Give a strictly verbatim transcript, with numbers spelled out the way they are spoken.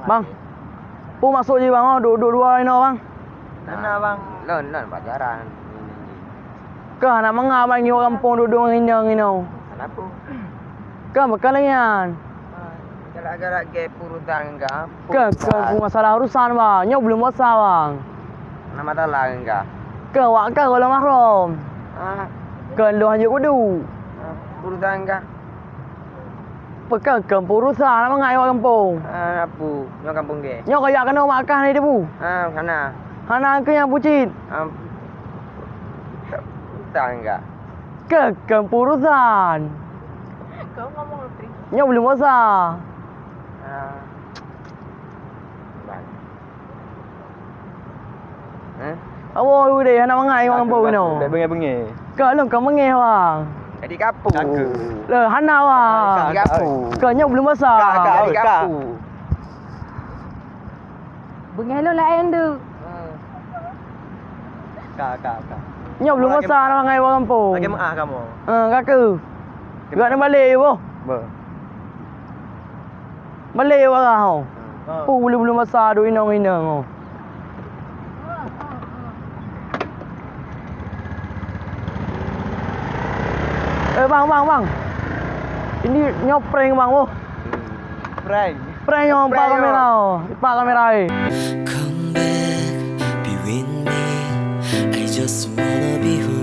Bang, peue maksud jih bang, oh, duek-duek dua inoe bang? Hana bang. Lon, lon bak jalan. Kah hana mangat bang, nyoe gampông duek-duek ngon inong inoe. Kenapa? Kah beukalon nyan. Gara-gara gap urusan kah. Kah, kah masalah urusan bang, nyoe buleuen puasa bang. Hana masalah ngon kah. Kah wak kah gohlom mahram. Ah. Kah lôn hanjeuet wudu. Ah, urusan kah. Peue kah keu urusan, hana mangat iwak gampông. Ah, peue? Nyoe gampông gé. Nyoe kajak keunoe mak kah na di bu? Ah, hana. Hana keu nyang pucit. Ah, urusan kah. Kah keu urusan. Kau ngomong apa? Nyoe buleuen puasa. Ah. Bang. Eh? Awak udah hana mangat iwak gampông inoe. Bèk beungèh-beungèh. Kah lôn ka beungèh bang. Jadi kapung. Cakep. Lé hana bang. Jadi kapung. Kah nyoe buleuen puasa. Jadi kapung. Beungèh lôn laén tu. Ka, ka, ka. Nyoe buleuen puasa hana mangat iwak gampông. Lagèe meu'ah kamoe. Eh, ka keuh. Geuh na balek boh. Bah. Balek wara ho. Ha. Peue buleuen-buleuen puasa duek inong-inong ho. Eh bang, bang, bang. Ini nyoe prank bang, oh. Prank. Prank nyoe, empat kamera, oh. Empat kamera, eh. Come back, be with me. I just wanna be who